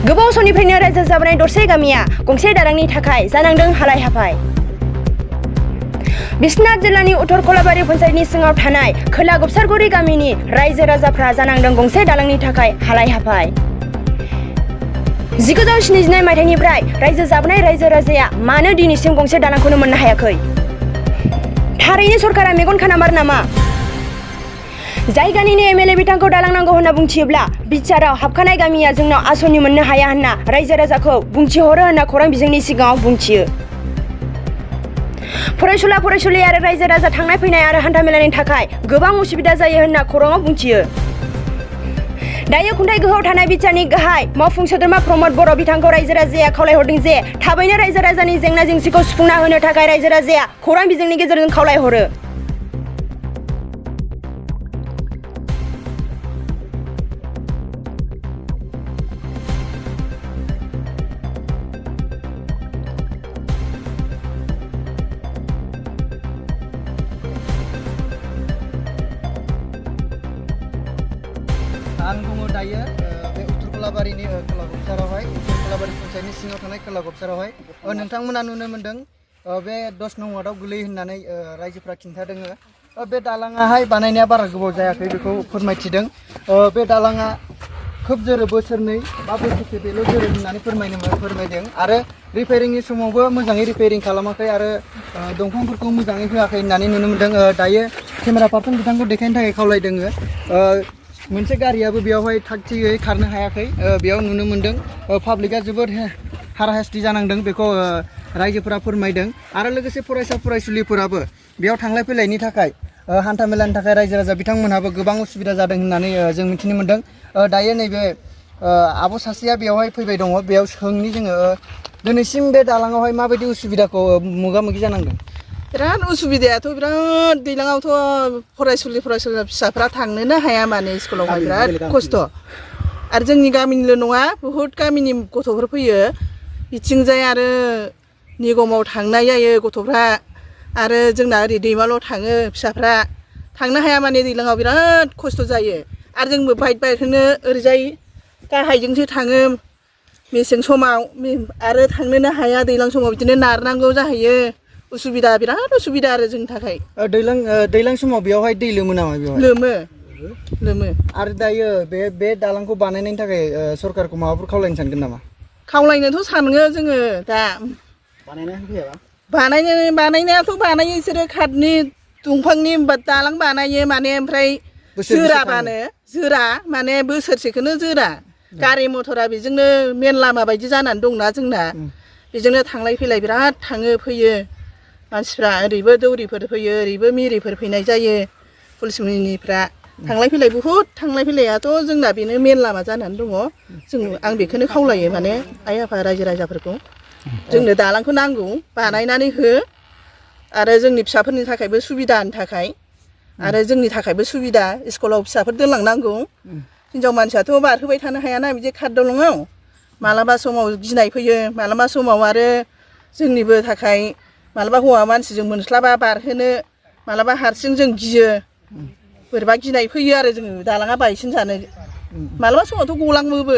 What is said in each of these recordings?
गोबाव समनिफ्रायनो रायजो जाबोनाय दरसे गामिया गंसे दालांनि थाखाय जानांदों हालाय हाफाय। बिस्वनाथ जिल्लानि उत्तर कलाबारि पन्चायतनि सिङाव थानाय खोला गबसारगुरि गामिनि रायजो राजाफ्रा जानांदों गंसे दालांनि थाखाय हालाय हाफाय। 1979 मायथाइनिफ्राय रायजो जाबोनाय रायजो राजाया मानो दिनैसिम गंसे दालांखौनो मोननो हायाखै? थारैनो सरकारा मेगन खानामार नामा? जायगानिनो एमएलए बिथांखौ दालां नांगौ होनना बुंथियोब्ला बिचाराव हाबखानाय गामिया जोंनाव आसनि मोननो हाया होनना रायजो राजाखौ बुंथिहरो होनना खौरां बिजोंनि सिगाङाव बुंथियो। फरायसुला फरायसुलि आरो रायजो राजा थांनाय फैनाय आरो हान्थामेलानि थाखाय गोबां उसुबिदा जायो होनना खौराङाव बुंथियो। दायो खुंथाइ गोहोआव थानाय बिटिआरनि गाहाय मावफुं सोद्रोमा प्रमद बर' बिथांखौ रायजो राजाया खावलायहरदों जे थाबैनो रायजो राजानि जेंना जेंसिखौ सुफुंना होनो थाखाय रायजो राजाया खौरां बिजोंनि गेजेरजों खावलायहरो। आं दङ दायो बे उत्तर कलाबारिनि खोला गबसारावहाय उत्तर कलाबारि पन्चायतनि सिङाव थानाय खोला गबसारावहाय नोंथांमोना नुनो मोन्दों बे 10 नं वार्डआव गोलैयो होननानै रायजोफ्रा खिन्थादों। बे दालाङाहाय बानायनाया बारा गोबाव जायाखै बेखौ फोरमायथिदों। बे दालाङा खोब जोरो बोसोरनै बा बोसोरसे बेल' जोरो होननानै फोरमायदों आरो रिपेयारिंनि समावबो मोजाङै रिपेयारिं खालामाखै आरो दंफांफोरखौ मोजाङै होआखै होननानै नुनो मोन्दों। दायो केमेरा पार्सन बिथांखौ देखायनो थाखाय खावलायदों। मोनसे गारियाबो बेयावहाय थागथियै खारनो हायाखै बेयाव नुनो मोन्दों। पाब्लिकआ जोबोद हाराहास्ति जानांदों बेखौ रायजोफोरा फोरमायदों आरो लोगोसे फरायसा फरायसुलिफोराबो बेयाव थांलाय फैलायनि थाखाय हान्था मेलानि थाखाय रायजो राजा बिथांमोनहाबो गोबां उसुबिदा जादों होननानै जों मिथिनो मोन्दों। दायो नैबे आब' सासेया बेयावहाय फैबाय दङ। बेयाव सोंनि जोङो दिनैसिम बे दालाङावहाय माबायदि उसुबिदाखौ मोगा मोगि जानांदों? बिराद उसुबिदायाथ' बिराद दैज्लाङावथ' फरायसुलि फिसाफ्रा थांनोनो हाया माने स्कुलावहाय बिराद खस्थ'। आरो जोंनि गामिनिल' नङा बुहुद गामिनि गथ'फोर फैयो बिथिंजाय आरो निगमाव थांनाय जायो गथ'फ्रा आरो जोंना ओरै दैमाल' थाङो फिसाफ्रा थांनो हाया माने दैज्लाङाव बिराद खस्थ' जायो। आरो जोंबो बाइक होनो ओरैजाय गाहायजोंसो थाङो मेसें समाव आरो थांनोनो हाया दैज्लां समाव बिदिनो नारनांगौ जाहैयो। उसुबिदा बिराद उसुबिदा आरो जोंनि थाखाय। दैज्लां समाव बेयावहाय दै लोमो नामा? बेवहाय लोमो। आरो दायो बे दालांखौ बानायनायनि थाखाय सरकारखौ माबाफोर खावलायनो सानगोन नामा? खावलायनोथ' सानो जोङो दा बानायनायाथ' बानायो बिसोरो काटनि दंफांनि दालां बानायो माने ओमफ्राय जोरा माने बोसोरसेखौनो जोरा। गारि मथरा बेजोंनो मेन लामा बायदि जानानै दंना जोंना बेजोंनो थांलाय फैलाय बिराद थाङो फैयो मानसिफ्रा। ओरैबो दौरिफोर फैयो ओरैबो मिरिफोर फैनाय जायो पुलिसनिफ्रा थांलाय फैलाय बुहुद थांलाय फैलायाथ' जोंना बेनो मेन लामा जानानै दङ। आं बेखौनो खावलायो माने आइ आफा रायजो राजाफोरखौ जोंनो दालांखौ नांगौ बानायनानै हो आरो जोंनि फिसाफोरनि थाखायबो सुबिदानि थाखाय आरो जोंनि थाखायबो सुबिदा स्कुलाव फिसाफोर दोनलांनांगौ। हिनजाव मानसियाथ' बारहोबाय थानो हायाना बिदि काट दलङाव मालाबा समाव गिनाय फैयो मालाबा समाव आरो जोंनिबो थाखाय मालाबा हौवा मानसिजों मोनस्लाबा बारहोनो मालाबा हारसिं जों गियो बोरैबा गिनाय फैयो आरो जोङो दालाङा बायसिन जानो मालाबा समावथ' गलाङोबो।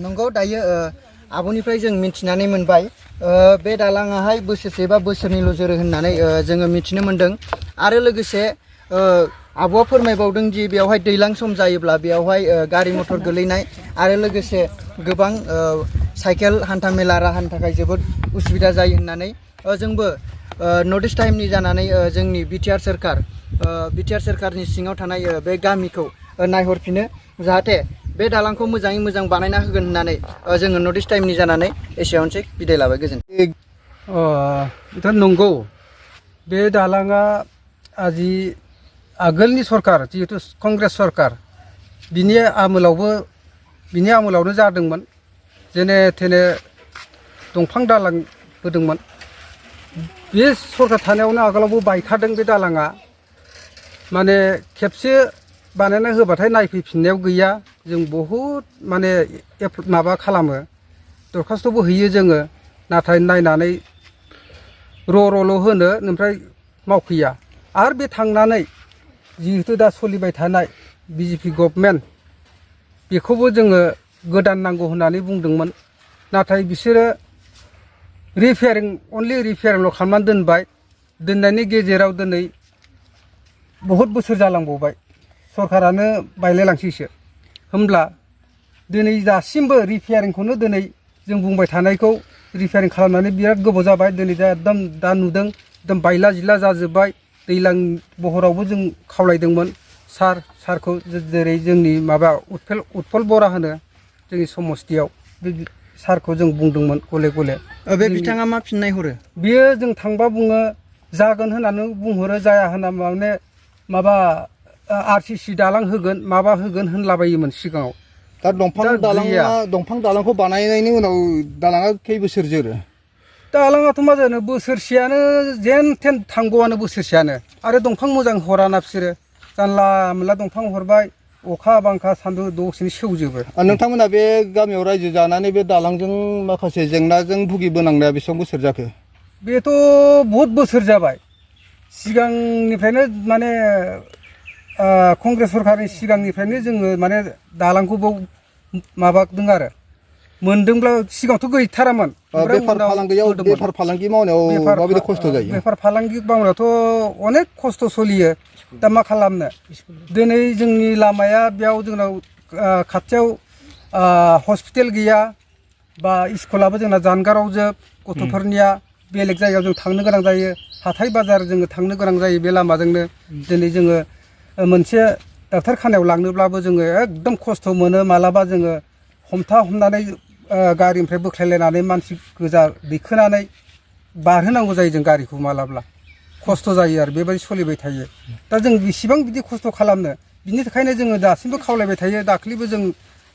नंगौ दायो आब'निफ्राय जों मिथिनानै मोनबाय बे दालाङाहाय बोसोरसे बा बोसोरनैल' जोरो होननानै जोङो मिथिनो मोन्दों। आरो लोगोसे आब'आ फोरमायबावदों दि बेवहाय दैज्लां सम जायोब्ला बेवहाय गारि मथर गोलैनाय आरो लोगोसे गोबां साइकेल हान्था मेला राहानि थाखाय जोबोद उसुबिदा जायो होननानै जोंबो नर्थ इस्ट टाइमनि जानानै जोंनि बिटिआर सोरखारनि सिङाव थानाय बे गामिखौ नायहरफिनो जाहाथे बे दालांखौ मोजाङै मोजां बानायना होगोन होननानै जोङो नर्थ इस्ट टाइमनि जानानै एसेयावनोसै बिदाय लाबाय। गोजोन्थों। नंगौ बे दालाङा आगोलनि सरकार जिहेतु कंग्रेस सरकार बिनि आमोलावनो जादोंमोन जेने थेने दंफां दालां होदोंमोन। बे सरकार थानायावनो आगोलावबो बायखादों बे दालाङा माने खेबसे बानायना होबाथाय नायफैफिननायाव गैया। जों बहुद माने माबा खालामो दरखास्त'बो हैयो जोङो नाथाय नायनानै र'ल' होनो ओमफ्राय मावफैया। आरो बे थांनानै जिहेतु दा सोलिबाय थानाय बिजेपि गभर्नमेन्ट बेखौबो जोङो गोदान नांगौ होननानै बुंदोंमोन नाथाय बिसोरो रिपेयारिं अनलि रिपेयारिंल' खालामनानै दोनबाय दोननायनि गेजेराव दिनै बहुद बोसोर जालांबावबाय सरकारानो बायलायलांसैसो होमब्ला दिनै दासिमबो रिपेयारिंखौनो दिनै जों बुंबाय थानायखौ रिपेयारिं खालामनानै बिराद गोबाव जाबाय दिनै दा एकदम दा नुदों एकदम बायला जिला जाजोब्बाय दैज्लां बहरावबो जों खावलायदोंमोन सारखौ जेरै जोंनि माबा उत्पल बरा होनो जोंनि समस्तियाव बे सारखौ जों बुंदोंमोन गले गले बे बिथाङा मा फिननाय हरो बियो जों थांबा बुङो जागोन होननानै बुंहरो जाया होनना माने माबा RCC दालां होगोन माबा होगोन होनलाबायोमोन सिगाङाव दा दंफां दालांखौ बानायनायनि उनाव दालाङा खै बोसोर जोरो दालाङाथ' मा जानो बोसोरसेयानो जेन थेन थांगौआनो बोसोरसेयानो आरो दंफां मोजां हराना बिसोरो जानला मोनला दंफां हरबाय अखा बांखा सान्दुं दसेनो सेवजोबो नोंथांमोना बे गामियाव रायजो जानानै बे दालांजों माखासे जेंनाजों भुगिबोनांनाया बेसेबां बोसोर जाखो बेथ' बहुद बोसोर जाबाय सिगांनिफ्रायनो माने कंग्रेस सरकारनि सिगांनिफ्रायनो जोङो माने दालांखौबो माबादों आरो मोनदोंब्ला सिगाङावथ' गैथारामोन बेफार फालांगि मावनायाव माबायदि खस्थ' जायो बेफार फालांगि मावनायावथ' अनेक खस्थ' सोलियो दा मा खालामनो दिनै जोंनि लामाया बेयाव जोंनाव खाथियाव हस्पिटाल गैया बा स्कुलाबो जोंना जानगाराव जोब गथ'फोरनिया बेलेग जायगायाव जों थांनो गोनां जायो हाथाय बाजार जोङो थांनो गोनां जायो बे लामाजोंनो दिनै जोङो मोनसे डाक्टारखानायाव लांनोब्लाबो जोङो एकदम खस्थ' मोनो मालाबा जोङो हमनानै गारिनिफ्राय बोख्लायलायनानै मानसि गोजा दैखोनानै बारहोनांगौ जायो जों गारिखौ मालाब्ला खस्थ' जायो आरो बेबायदि सोलिबाय थायो दा जों बेसेबां बिदि खस्थ' खालामनो बिनि थाखायनो जोङो दासिमबो खावलायबाय थायो दाख्लैबो जों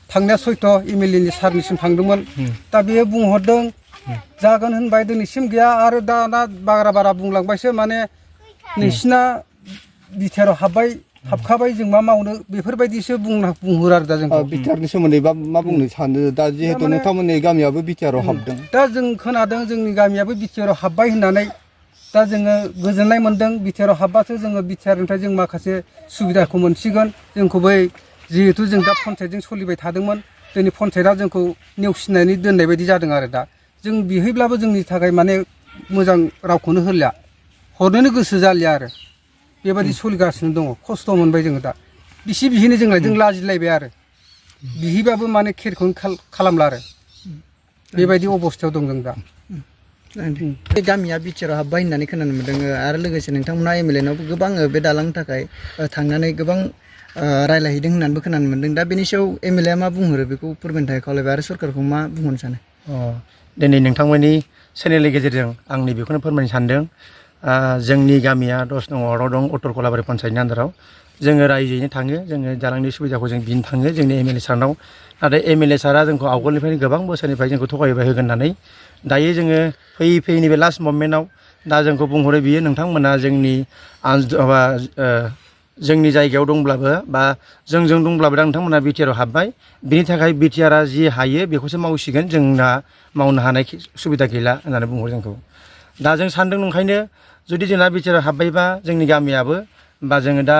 थांनाया सयथ' MLA नि सारनिसिम थांदोंमोन दा बेयो बुंहरदों जागोन होनबाय दिनैसिम गैया आरो दाना बारा बुंलांबायसो माने नोंसिना बिटिआरआव हाबखाबाय जों मा मावनो बेफोरबायदिसो बुंहरो आरो दा जों बिटिआरनि सोमोन्दै मा बुंनो सानो दा जिहेतु नोंथांमोननि गामियाबो बिटिआरआव हाबदों दा जों खोनादों जोंनि गामियाबो बिटिआरआव हाबबाय होननानै दा जोङो गोजोननाय मोनदों बिटिआरआव हाबबासो जोङो बिटिआरनिफ्राय जों माखासे सुबिदाखौ मोनसिगोन जोंखौ बै जिहेतु जों दा पन्सायतजों सोलिबाय थादोंमोन जोंनि पन्सायतआ जोंखौ नेवसिनानै दोननाय बायदि जादों आरो दा जों बिहैब्लाबो जोंनि थाखाय माने मोजां रावखौनो होलिया हरनोनो गोसो जालिया आरो बेबायदि सोलिगासिनो दङ खस्थ' मोनबाय जोङो दा बिसि बिहैनो जों लाजिलायबाय आरो बिहैबाबो माने खेरखौनो खालामला आरो बेबायदि अबस्थायाव दं जों दा बे गामिया बिटिआरआव हाबबाय होननानै खोनानो मोन्दों आरो लोगोसे नोंथांमोना MLA नावबो गोबां बे दालांनि थाखाय थांनानै गोबां रायलायहैदों होननानैबो खोनानो मोन्दों दा बेनि सायाव MLA आ मा बुंहरो बेखौ फोरमायनो थाखाय खावलायबाय आरो सरकारखौ मा बुंहरनो सानो दिनै नोंथांमोननि चेनेलनि गेजेरजों आंनि बेखौनो फोरमायनो सानदों जोंनि गामिया 10 नं वार्डआव दं उत्तर कलाबारि पन्सायतनि आन्दाराव जोङो रायजोयैनो थाङो जोङो दालांनि सुबिदाखौ जों बिनो थाङो जोंनि MLA सारनाव नाथाय MLA सारा जोंखौ आवगोलनिफ्रायनो गोबां बोसोरनिफ्राय जोंखौ थगायबाय होगोन होननानै दायो जोङो फैयै नैबे लास्ट ममेन्टआव दा जोंखौ बुंहरो बियो नोंथांमोना जोंनि जायगायाव दंब्लाबो बा जोंजों दंब्लाबो दा नोंथांमोना बिटिआरआव हाबबाय बिनि थाखाय बिटिआरआ जि हायो बेखौसो मावसिगोन जोंना मावनो हानाय सुबिदा गैला होननानै बुंहरो जोंखौ दा जों सानदों नंखायनो जुदि जोंना बिटिआरआव हाबबायबा जोंनि गामियाबो बा जोङो दा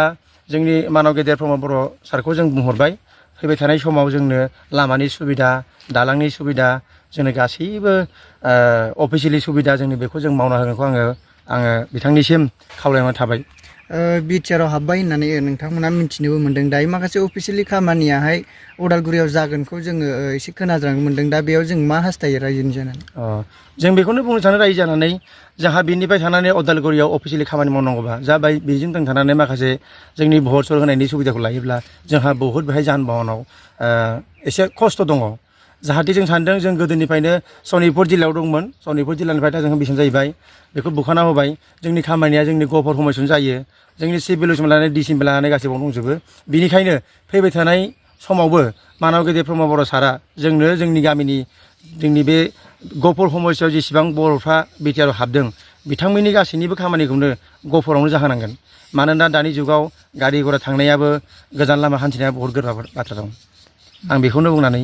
जोंनि मानाव गेदेर प्रमद बर' सारखौ जों बुंहरबाय फैबाय थानाय समाव जोंनो लामानि सुबिदा दालांनि सुबिदा जोंनो गासैबो अफिसियेलि सुबिदा जोंनो बेखौ जों मावना होगोनखौ आङो बिथांनिसिम खावलायनाय थाबाय बिटिआरआव हाबबाय होननानै नोंथांमोना मिथिनोबो मोन्दों दायो माखासे अफिसियेलि खामानियाहाय उदालगुरियाव जागोनखौ जोङो एसे खोनाज्रांनो मोन्दों दा बेयाव जों मा हास्थायो रायजोनि जानानै जों बेखौनो बुंनो सानो रायजो जानानै जोंहा बिनिफ्राय थानानै उदालगुरियाव अफिसियेलि खामानि मावनांगौबा जाबाय बेजों जों थानानै माखासे जोंनि भट सर होनायनि सुबिदाखौ लायोब्ला जोंहा बहुद बेहाय जान बाहनाव एसे खस्थ' दङ जाहाथे जों सानदों जों गोदोनिफ्रायनो सनितपुर जिल्लायाव दंमोन सनितपुर जिल्लानिफ्राय दा जोंहा बेसेबां जाहैबाय बेखौ बुखाना होबाय जोंनि खामानिया जोंनि गफर फरमेसन जायो जोंनि सिभिलसिम लानानै डिसिम लानानै गासैबो दंजोबो बिनिखायनो फैबाय थानाय समावबो मानाव गेदेर प्रमद बर' सारा जोंनो जोंनि गामिनि जोंनि बे गफर समस्यायाव जेसेबां बर'फ्रा बिटिआरआव हाबदों बिथांमोननि गासैनिबो खामानिखौनो गफरावनो जाहोनांगोन मानोना दानि जुगाव गारि घरा थांनायाबो गोजान लामा हान्थिनाया बहुद गोब्राब बाथ्रा दं आं बेखौनो बुंनानै